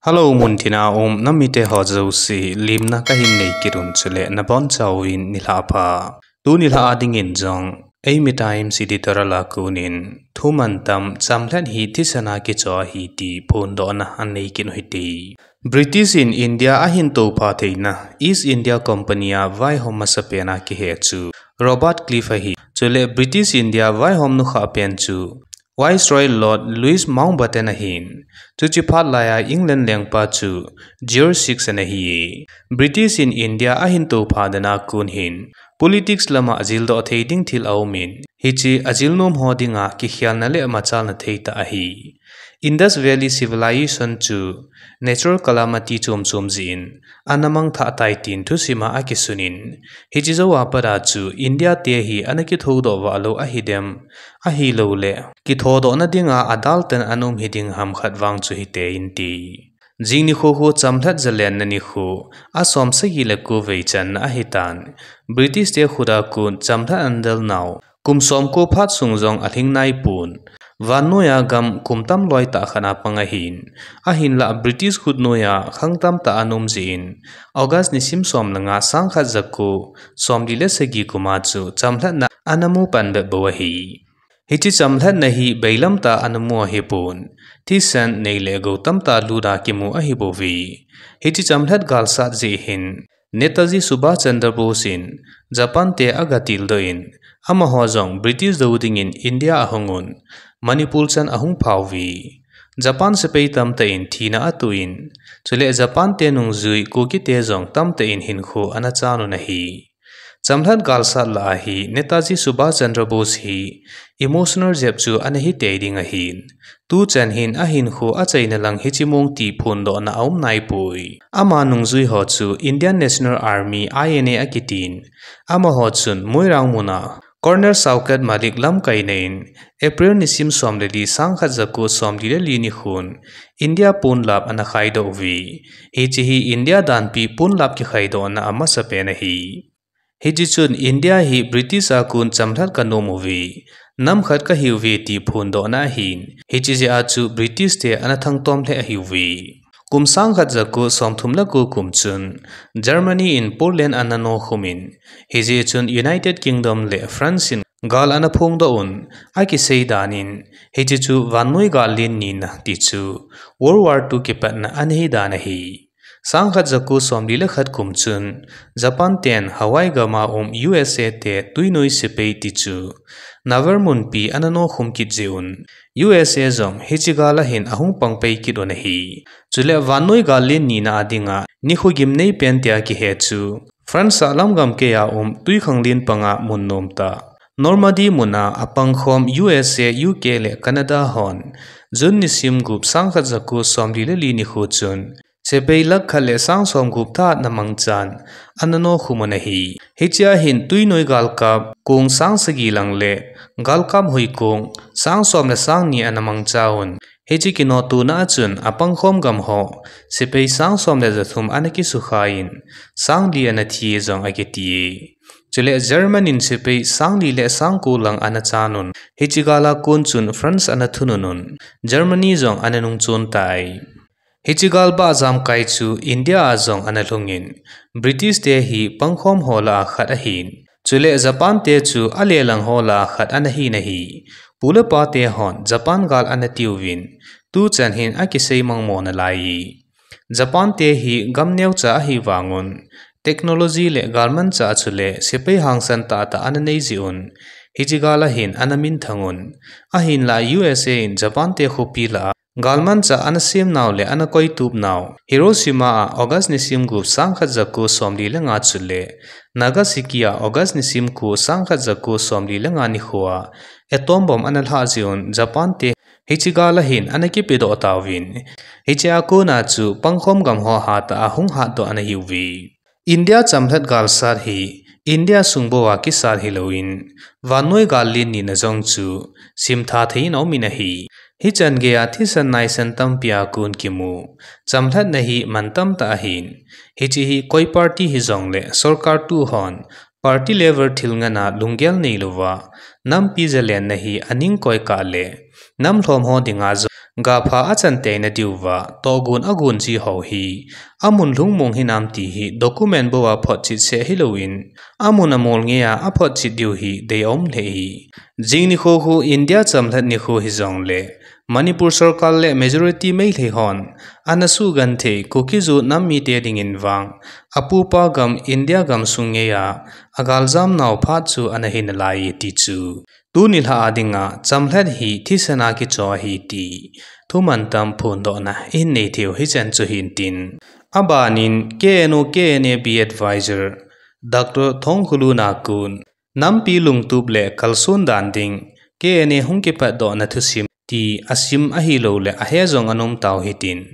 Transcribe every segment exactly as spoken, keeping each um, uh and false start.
Hello, muntina um namite ho jouse, limna kahin nei kit un chule nabonchauvin nilhah pha. Tuni nilhah a dingin jong, Eimi Times editorial a konin, thuman tam chamlhat hi thisan a kichoh ahi ti phondohna anei kit u hite. British in India ahin toupha theina, East India Company a vaihom masapen a kihe chu Robert Clive ahi. Chule British India vaihom nukhah pen chu Viceroy Lord Louis Mountbatten ahin. Chuche phat laiya England lengpa chu George six ana hi. British in India ahin toupha dan a kon hin, politics lama jildoh thei ding thil aumin, hiche ajil nom ho dinga kikhelna le machalna thei tah ahi. Indus Valley Civilization chu natural calamity chom chom jeh in ana mangthah tai tin thusim a akisunin, hiche jouva pat a chu India te hi ana kithoudoh vah lou ahidem, ahilouleh kithodohna dinga adalten ana um hiding ham khat vang chu hite inti. Jing nikho khu chamlhat jalenna nikho, asom sagi le ko vei channa ahitan, British te khut a kon chamlhat ana del nau kum somko phat sung jong alhing naipon. Vannoiya gam kum tam loi tah khat a pang ahin, ahinlah British khut noiya khang tamtah ana um jeh in, August nisim som le nga sangkhat jako somli le sagi kum a chu chamlhatna ana mu pan bep bou ahi. Hiche chamlhatna hi beilam tah a ana mu ahipon, thisan nei le gou tamtah lut a kimu ahibouve. Hiche chamlhat galsat jeh hin Netaji Subhash Chandra Bose in Japan te agatildoh in, amaho jong British dou dingin India ahungun, Manipur chan ahung phauve. Japan sepai tamtah in thina atoh in, chule Japan te nungjui Kuki te jong tamtah in hinkho ana chan un ahi. Chamlhat galsat lah a hi Netaji Subhash Chandra Bose hi emotional jep chu ana hitei ding ahin, tuchan hin ahinkho achaina lang hiche mong ti phondohna aum naipoi. Ama nungjui ho chu Indian National Army, I N A akitin, amaho chun Moirang mun a Colonel Shaukat Malik lamkaina in April nisim som le li sangkhat jako somli le li nikhon India ponlap ana khaidoh uve. Hiche hi India danpi ponlap kikhaidohna amasapen ahi. Hiche chun India hi British a kon chamlhat kanom uve, nam khat kahiuve ti phondohna ahin, hiche jeh a chu British te ana thangtom lheh ahiuve. Kum sangkhat jako somthum le ko kum chun Germany in Poland ana nokhumin, hijeh chun United Kingdom le France in gal ana phongdoh un, akisei danin, hiche chu vannoi gal len nina ti chu World War two kipatna ana hidan ahi. Sangkhat jako somli le khat kum chun Japan ten Hawaii gam a um U S A te twinoi sepai ti chu Naval munpi ana nokhum kit jeh un, U S A jong hiche gal a hin ahung pangpai kit un ahi. Chule vannoi gal len nina a dinga nikho gimnei pen tia kihe chu France a lamgam keiya um twikhanglen panga mun nomtah Normandy mun a apangkhom U S A, U K le Canada hon June nisim gup sangkhat jako somli le li nikho chun sepai lakh khat le sang somgup tha ana mangchan ana nokhum un ahi. Hichea hin twinoi galkap kong sang sagi lang le galkap hoi kong sang som le sang ni ana mangcha un. Hiche kinotona a chun apangkhom gam ho sepai sang som le jathum ana kisukha in, sang li ana thi jong akiti e. Chule German in sepai sang li le sang ko lang ana chan un. Hiche gal a kon chun France ana thunun un, Germany jong ana nungchon tai. Hiche gal bah jamkai chu India a jong ana lhungin, British te hi pangkhom ho lah a khat ahin. Chule Japan te chu alelang ho lah a khat ana hin ahi. Pu le pa te hon Japan gal ana tiuvin, tuchan hin akisei mangmo nalai. Japan te hi gam neocha ahi vangun, technology le galmanchah chule sepai hangsan tahtah ana nei jeh un, hiche gal a hin ana minthang un. Ahinlah U S A in Japan te khopi lah a galmanchah ana sem nau le ana koitup nau, Hiroshima a August nisim gup sangkhat jako somli le nga chule Nagasaki a August nisim ko sangkhat jako somli le nga nikho a atom bomb ana lhah jeh un Japan te hiche gal a hin ana kipedoh tauvin. Hichea kona chu pangkhom gam ho hatah a hung hatdoh ana hiuve. India chamlhat galsat hi India sung bou a kisat hilouvin, vannoi gal len nina jong chu simtha thei in aumin ahi. Hichan geiya thisan naisan tampi a kon kimu chamlhatna hi mantam tah ahin. Hiche hi koi party hijongle sorkar tuhon party level thil ngen a lunggel neilouva nampi jalenna hi aning koi kah le nam lhom ho dinga jong gapha achan teina diuva tohgon agon ji ho hi amun lhungmong hinam ti hi document bou a photchet seh hilouvin, amun amol ngeiya aphotchet diu hi dei aum lheh hi. Jing nikho khu India chamlhat nikho hijongle, Manipur sorkar le majority Meitei hon ana sugenthei Kuki-Zo nam mite dingin vang, apupa gam India gamsung ngeiya agaljam nau phat chu ana hi nalai ti chu, tuni lha a dinga chamlhat hi thisan a kicho ahi ti thumantam phondohna ihin nei theiu hichan chu hintin. Abanin K N O K N A B advisor Doctor Thongkhulun a kon, nampi lungtup le kalson dan ding K N A hung kipatdohna thusim ti asim ahilouleh ahe jong ana um tau hitin,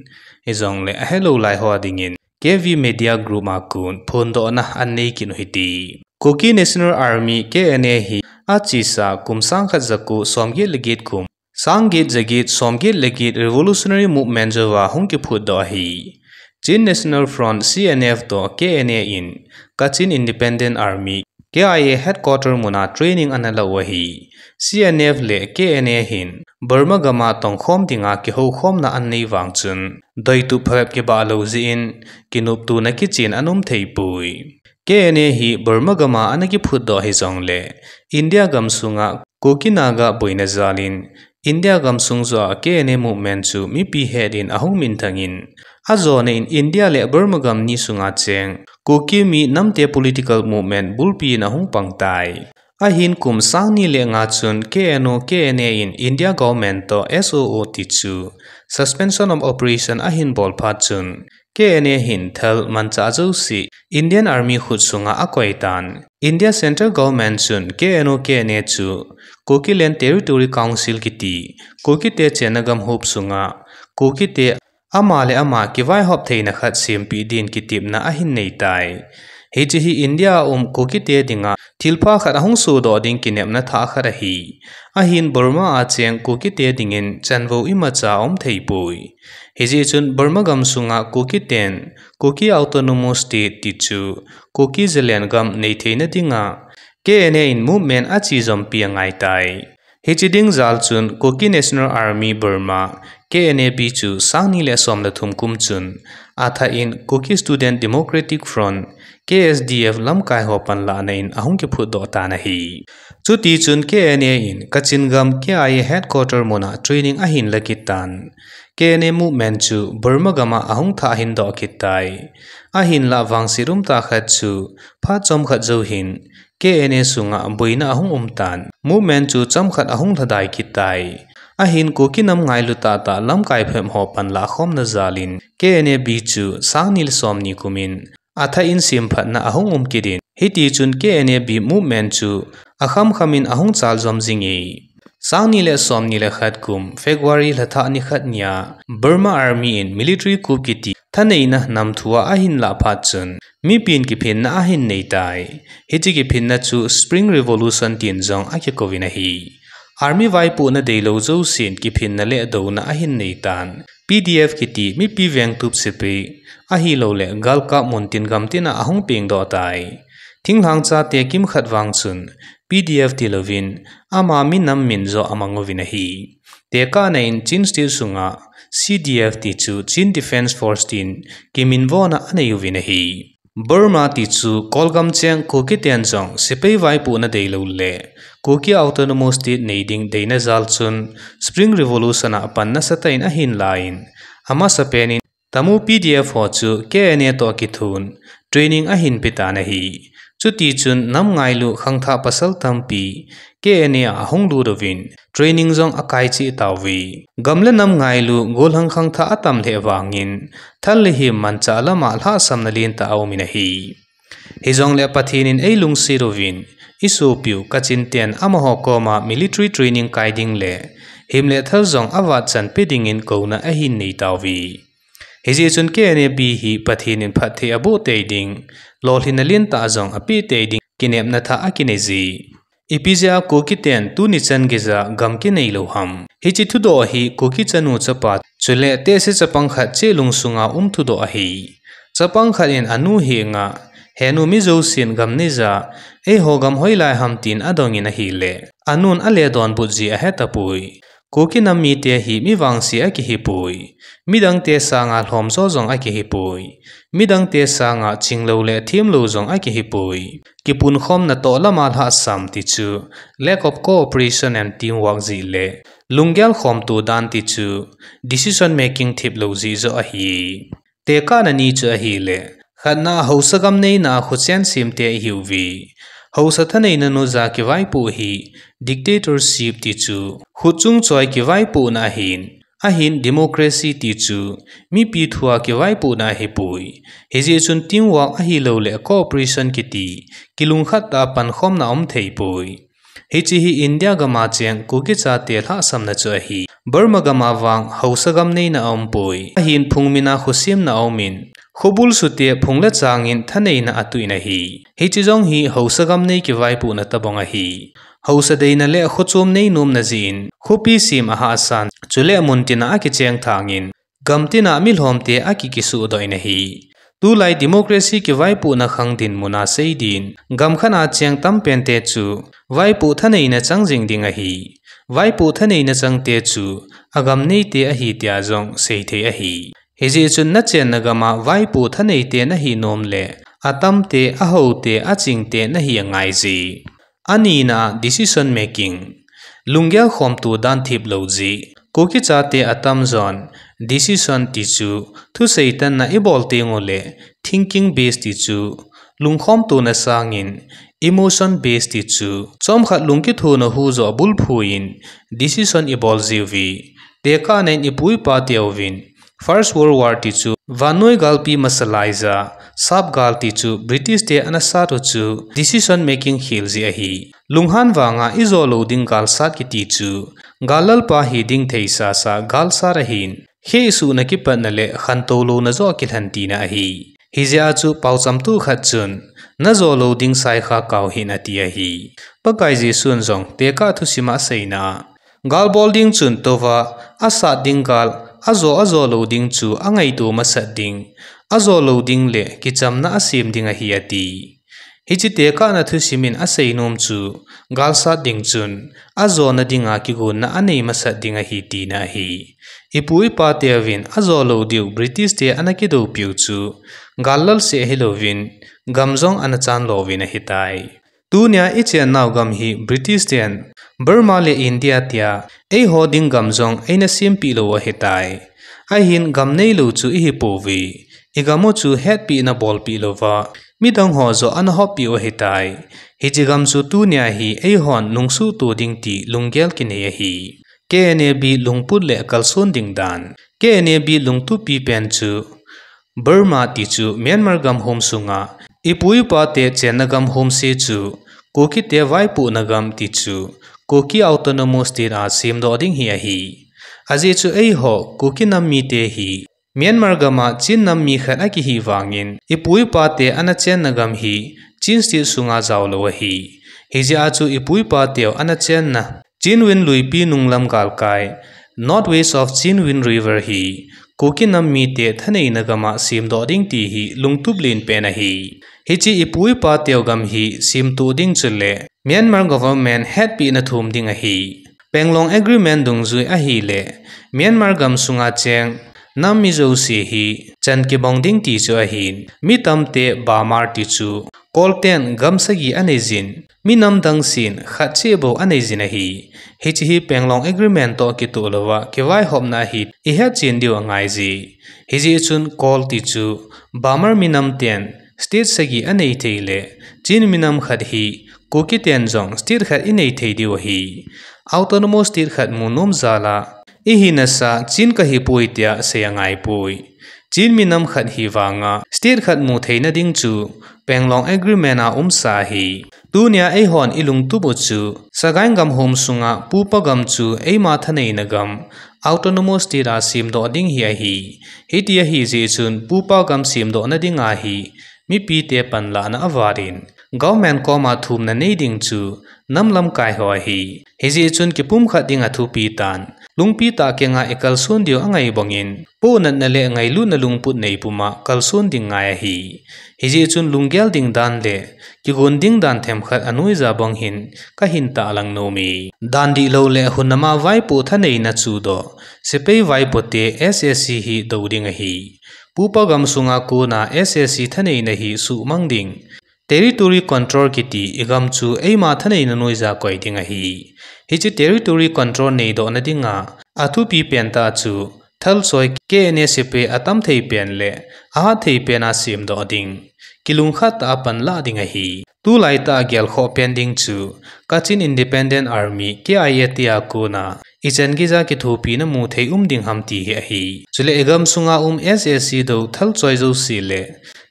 hijongle ahelou lai ho dingin K V Media Group a kon phondohna anei kit u hite. Kuki National Army, K N A hi achesa kum sangkhat jako somget le get kum, sangget jaget somget le get revolutionary movement jouva hung kiphutdoh ahi. Chin National Front, C N F toh K N A in Kachin Independent Army, K I A headquarter muna training ana lau ahi. C N F le K N A hin Burma gama tongkhom dinga kihoukhomna anei vang chun, doitup phabep kibah lou jeh in, kinoptona kichen ana um theipoi. K N A hi Burma gama ana kiphutdoh hijongle, India gamsunga Kuki Naga boina jalin, India gamsung joh a K N A movement chu mipi het in ahung minthangin, ajona in India le Burma gam ni sunga cheng Kuki mi namte political movement bulpi in ahung pangtai. Ahin kum sangni le nga chun K N O K N A in India government toh S O O ti chu Suspension of Operation ahin bol phat chun, K N A hin thal manchah jouse Indian Army khut sunga akoi tan. India Central Government chun K N O K N A chu Kukiland Territory Council kiti, Kukite chenna gam huop sunga Kukite ama le ama kivaihop theina khat sempeh din kitepna ahin neitai. Hiche hi India a um Kukite dinga thilpha khat ahung sodoh ding kinepna thah khat ahi. Ahin Burma a cheng Kukite dingin chanvou imacha aum theipoi. Hijeh chun Burma gamsunga Kukiten Kuki Autonomous State ti chu Kuki zalen gam nei theina dinga K N A in movement achejompi angaitai. Hiche ding jal chun Kuki National Army Burma, K N A B chu sangni le som le thum kum chun athah in Kuki Student Democratic Front, K S D F lamkai ho panlahna in ahung kiphutdoh tan ahi. Chutichun K N A in Kachin gam K I A headquarter muna training ahin la kit tan. K N A movement chu Burma gama ahung thah hindoh kit tai. Ahinlah vangset umtah khat chu phat chomkhat jou hin K N A sunga boina ahung um tan. Movement chu chomkhat ahung lhadai kit tai. Ahin Kuki nam ngailu tahtah lamkai phabep ho panlah khomna jalin K N A B chu sangni le somni kumin athah in semphatna ahung um kit in, hitichun K N A B movement chu akhamkham in ahung chaljom jinge. Sangni le somni le khat kum February lhathah nikhat nia Burma Army in military coup kiti thaneina namthua ahin lah phat chun mipin kiphinna ahin neitai. Hiche kiphinna chu Spring Revolution tin jong akikouvin ahi. Army vaipohna deilou jousen kiphinna le douna ahin neitan. P D F kiti mipi vengtup sepai ahilouleh galkap muntin gamtina ahung pengdoh tai. Thinglhang chate kimkhat vang chun P D F tilouvin ama minam min joh amanguvin ahi. Tekahna in Chin State sunga C D F ti chu Chin Defence Force tin kiminvona aneiyuvin ahi. Burma ti chu Kolgam cheng Kukiten jong sepai vaipohna deilou le Kuki Autonomous State nei ding deina jal chun Spring Revolution a pan nasatah in ahin lan, amasapen in Tamu P D F ho chu K N A toh kithun training ahin petan ahi. Chutichun nam ngailu khangthah pasal tampi K N A a ahung lut uvin training jong akaicheh tauve. Gam le nam ngailu golhang khangthah atam lheh vangin thal le him manchah lama lhahsamna lentah aumin ahi. Hijongle Pathen in eilungset uvin, isopiu Kachin ten amaho koma military training kai ding le him le thal jong avatchan pe dingin kouna ahin nei tauve. Hijeh chun K N A B hi Pathen in phatthei aboh tei ding, lolhinna lentah jong apeh tei ding kinepna thah akinei je. Ipi jeh a Kukiten tuni chan geija gam kinei lou ham? Hiche thudoh hi Kuki chanu chapa chule tehse chapang khat cheh lungsunga um thudoh ahi. Chapang khat in anu henga, henu mi jousen gam neija, eiho gam hoilai ham tin adongin ahile, anun ale donbut ji ahetapoi. Kuki nam mite hi mi vangse akihipoi. Midangte sanga lhomjo jong akihipoi. Midangte sanga chinglou le themlou jong akihipoi. Kipunkhomna toh lama lhahsam ti chu, lack of cooperation and teamwork jeh le, lunggel khomto dan ti chu, decision making theplou jeh joh ahi. Tekahna ni chu ahile, khatna haosa gam neina a khochen semte ihiuve. Haosa thaneina noja kivaipoh hi dictatorship ti chu, khut chung choi kivaipohna ahin, ahin democracy ti chu, mipi thua kivaipohna ahipoi. Hijeh chun teamwork ahilouleh cooperation kiti, kilungkhat tah a pankhomna aumtheipoi. Hiche hi India gama cheng Kuki chate lhahsamna chu ahi. Burma gama vang haosa gam neina aumpoi. Ahin phungmina khosemna aumin, khobul sute phung le changin thaneina atuh in ahi. Hiche jong hi haosa gam nei kivaipohna tobang ahi. Haosa deina le khochom nei nomna jeh in, khopi sem ahahsan, chule muntina akicheng thangin, gamtina milhomte akikisuhdoh in ahi. Tulai democracy kivaipohna khang dinmuna seidin, gamkhat a cheng tampente chu, vaipoh thaneina chang jing ding ahi. Vaipoh thaneina changte chu, agam neite ahi tia jong seithei ahi. Hijeh chun nachenna gama vaipoh thaneite nahi nomle, atamte, ahaote, achingte nahi angaije. Anina, decision making. Lunggel khomto dan theplou jeh. Kuki chate atamjon, decision ti chu, thusei tanna ibol tengule, thinking base ti chu, lungkhomtona sangin, emotion base ti chu, chomkhat lungkithona hu joh bulphuin, decision ibol jiuve. Tekahna in ipu ipateuvin, First World War ti chu, vannoi galpi masa laija, sap gal ti chu, British te ana sat u chu, decision making khel jeh ahi. Lunghan vanga ijolou ding galsat kiti chu, gallalpa hiding theisasa galsat ahin, khehsuhna kipatna le khantou louna joh kilhen tina ahi. Hijeh a chu paochamtu khat chun, najolou ding saikha kau hih in ati ahi. Pakai Jesun jong tekah thusima aseina a, gal bol ding chun touva, asat ding gal, ajo ajo lou ding chu angaito masat ding, ajo lou ding le kichamna asem ding ahi ati. Hiche tekahna thusim in aseinom chu, galsat ding chun, ajona dinga kigonna anei masat ding ahi tina ahi. Ipu ipateuvin ajo lou diu British te ana kidoupiu chu, gallal seh hilouvin, gam jong ana chanlouvin ahitai. Tunia ichennau gam hi British ten Burma le India tia eiho ding gam jong eina sempeh lou ahitai. Ahin gam neilou chu ihipouve. Igamu chu hetpehna bolpeh louva, midang ho joh ana hoppeh u ahitai. Hiche gam chu tunia hi eihon nungsuhto ding ti lunggel kinei ahi. K N A B lungput le kalson ding dan. K N A B lungtup pipen chu Burma ti chu Myanmar gam hom sunga ipu ipate chenna gam homse chu Kukite vaipohna gam ti chu Kuki Autonomous State a semdoh ding hi ahi. Ajeh chu eiho Kuki nam mite hi Myanmar gama Chin nam mi khat akihi vangin, ipu ipate ana chenna gam hi Chin State sunga jaolou ahi. Hijeh a chu ipu ipateu ana chenna Chinwin luipi nunglam galkai, North West of Chinwin River hi Kuki nam mite thaneina gama semdoh ding ti hi lungtup lenpen ahi. Hiche ipu ipateu gam hi semtoh ding chule Myanmar government hetpehna thum ding ahi. Panglong Agreement dungjui ahile Myanmar gam sunga cheng nam mi jouse hi chan kibong ding ti chu ahin, mi tamte Bamar ti chu Kolten gam sagi aneijin, mi namdang sen khat cheh bou aneijin ahi. Hiche hi Panglong Agreement toh kitoh louva kivaihopna ahi ihetchen diu angaije. Hijeh chun Kol ti chu Bamar mi namten state sagi anei theile, Chin mi nam khat hi Kukiten jong state khat inei thei diu ahi. Autonomous state khat mu nom jal a, ihinasa Chin kahipoi tia sei angaipoi. Chin mi nam khat hi vanga state khat mu theina ding chu Panglong Agreement a umsa ahi. Tunia eihon ilungtup u chu Sagaing gam hom sunga pupa gam chu eima thaneina gam Autonomous State a semdoh ding hi ahi. Hiti ahijeh chun pupa gam semdohna dinga hi mipite panlahna avarin, government koma thumna nei ding chu nam lamkaiho ahi. Hijeh chun kipumkhat ding athupi tan. lungpi tah kenga ikalson diu angai bangin, pohnatna le ngailutna lungput nei puma kalson ding ngai ahi. Hijeh chun lunggel ding dan le kigon ding dan themkhat anoija bang hin kahin tahlang nome. Dan dihlou le hunama vaipo thaneina chudoh, sepai vaipote S A C hi dou ding ahi. Pupa gamsunga kona S A C thaneina hi suhmang ding, Territory Control kiti igam chu eima thaneina noija koi ding ahi. Hiche Territory Control neidohna dinga athupi pentah chu thalchoi K N A sepai atam thei pen le ahat thei pena semdoh ding, kilungkhat tah a panlah ding ahi. Tulaitah a gelkhoh pen ding chu Kachin Independent Army, K I A tia kona ichan geija kithopina mu thei um ding ham ti hi ahi. Chule igamsunga um S A C dou thalchoi jouse le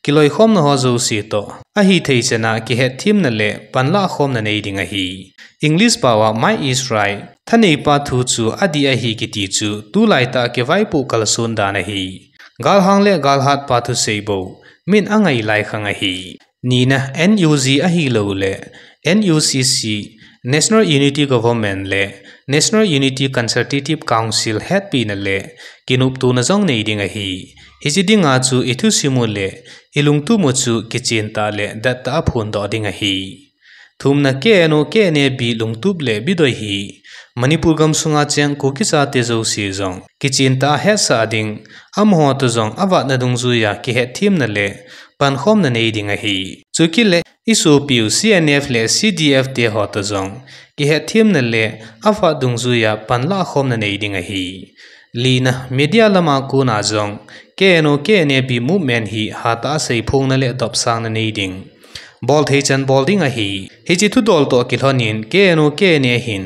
kiloikhomna ho jouse toh ahithei chana kihetthemna le panlah khomna nei ding ahi. English paova Might is Right, thaneipa thu chu adih ahi kiti chu tulaitah kivaipoh kalson dan ahi. Galhang le galhatpa thusei bou min angai lai khang ahi. Nina, N U G ahiloule N U C C, National Unity Government le National Unity Consultative Council hetpina le kinoptona jong nei ding ahi. Hiche dinga chu ithusim u le ilungtup u chu kichentah le dettah a phondoh ding ahi. Thumna, K N O K N A B lungtup le bidoi hi Manipur gamsunga cheng Kuki chate jouse jong kichentah a hetsah ding, amaho toh jong avatna dungjuiya kihetthemna le pankhomna nei ding ahi. Chukit le isopiu C N F le C D F teho toh jong kihetthemna le avat dungjuiya panlah khomna nei ding ahi. Lina, media lama kona jong K N O K N A B movement hi hatah a seiphongna le dopsangna nei ding, bolthei chan bol ding ahi. Hiche thudol toh kilhonin K N O K N A hin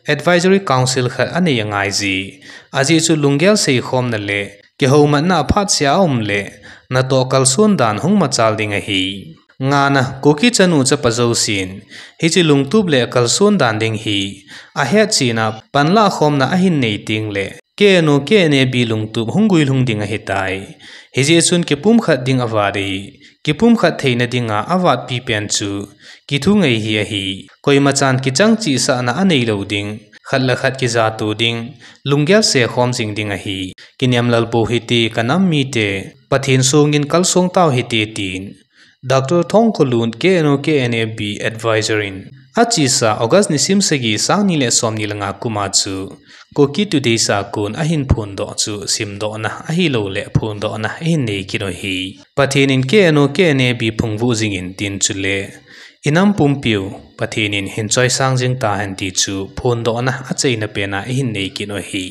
Advisory Council khat anei angaije. Ajeh chu lunggel seikhomna le kihoumatna aphatsea aum le natoh kalson dan hung machal ding ahi. Ngana, Kuki chanu chapa jousen hiche lungtup le kalson dan ding hi ahetchena panlah khomna ahin nei tengle K N O K N A B lungtup hung guilhung ding ahitai. Hijeh chun kipumkhat ding avat ahi. Kipumkhat theina dinga avatpi pen chu kithungei hi ahi. Koimachan kichang chehsahna aneilou ding, khat le khat kijatoh ding, lunggel sekhom jing ding ahi. Kinemlal pou hite, kanam mite, Pathen songin kalsong tau hite tin Doctor Thongkholun, K N O K N A B Advisor in achesa August nisim sagi, sang ni le somni le nga kuma chu Kuki Today sakon ahin phondoh chu simdohna ahiloule phondohna ahin nei kit u ahi. Pathen in K N O K N A B phungvuh jingin tin chule inam pumpiu Pathen in hin choisang jing tahen ti chu phondohna achaina pena ahin nei kit u ahi.